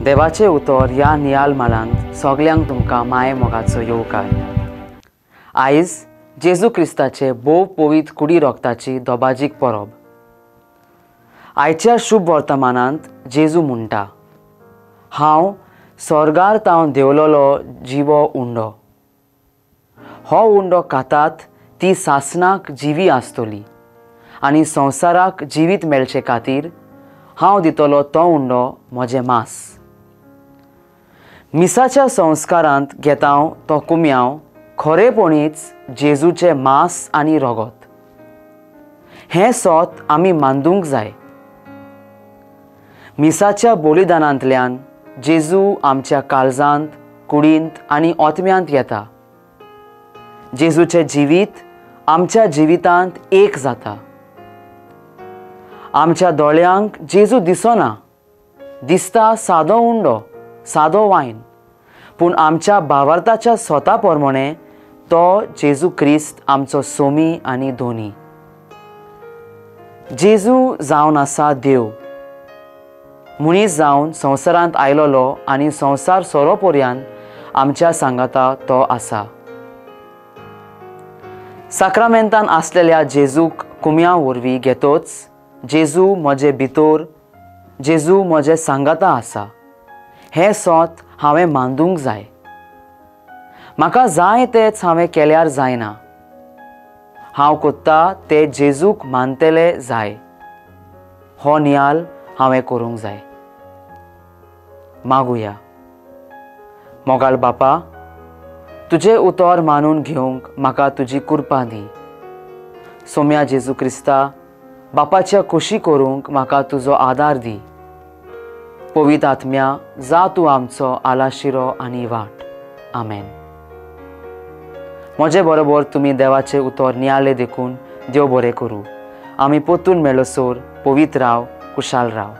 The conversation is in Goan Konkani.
देवाचे उतर ह्या नियाल मालांत सगल्यांक तुमकां माये मोगाचो येवकार। आयज जेजू क्रिस्ताचे भोव पवित्र कुडी रोगताची दोबाजीक परब। आयच्या शुभ वर्तमानांत जेजू म्हणटा, हांव स्वर्गार तावन देंवलोलो जिवो उंडो। हो उंडो खातात ती सासणाक जिवी आसतली आनी संवसाराक जिवीत मेळचे खातीर हांव दितलो तो उंडो म्हजें मांस। मिसाच्या संस्कारांत घेतांव तो कुम्यांव खरेपणीच जेजूचें मांस आनी रगत। हें सोत आमी मांदूंक जाय। मिसाच्या बलिदानांतल्यान जेजू आमच्या काळजांत, कुडींत आनी आत्म्यांत येता। जेजूचें जिवीत आमच्या जिवितांत एक जाता। आमच्या दोळ्यांक जेजू दिसना, दिसता सादो उंडो, सादो वायन, पूण आमच्या भावार्थाच्या स्वता प्रमाणे तो जेजू क्रिस्त आमचो सोमी आनी धोनी। जेजू जावन आसा देव, मनीस जावन संवसारांत आयलोलो आनी संवसार सोरो पर्यंत आमच्या सांगाता तो आसा। साक्रामेंतान आसलेल्या जेजूक कुम्या वरवीं घेतोच जेजू म्हजे भितर, जेजू म्हजे सांगाता आसा हें सोत हांवें मांदूंक जाय। म्हाका जाय तेंच हांवें केल्यार जायना, हांव कोत्ता तें जेजूक मानतले जाय। हो नियाल हांवें करूंक जाय। मागुया। मोगाळ बापा, तुजें उतर मानून घेवंक म्हाका तुजी कृपा दी। सोम्या जेजू क्रिस्ता, बापाच्या खोशी करूंक म्हाका तुजो आदार दी। पवित्र आत्म्या, जा तूं आमचो आलाशिरो आनी वाट। आमेन। म्हजे बरोबर तुमी देवाचें उतर नियाळ्ळें देखून देव बरें करूं। आमी परतून मेळसर पवित्र राव, कुशाल राव।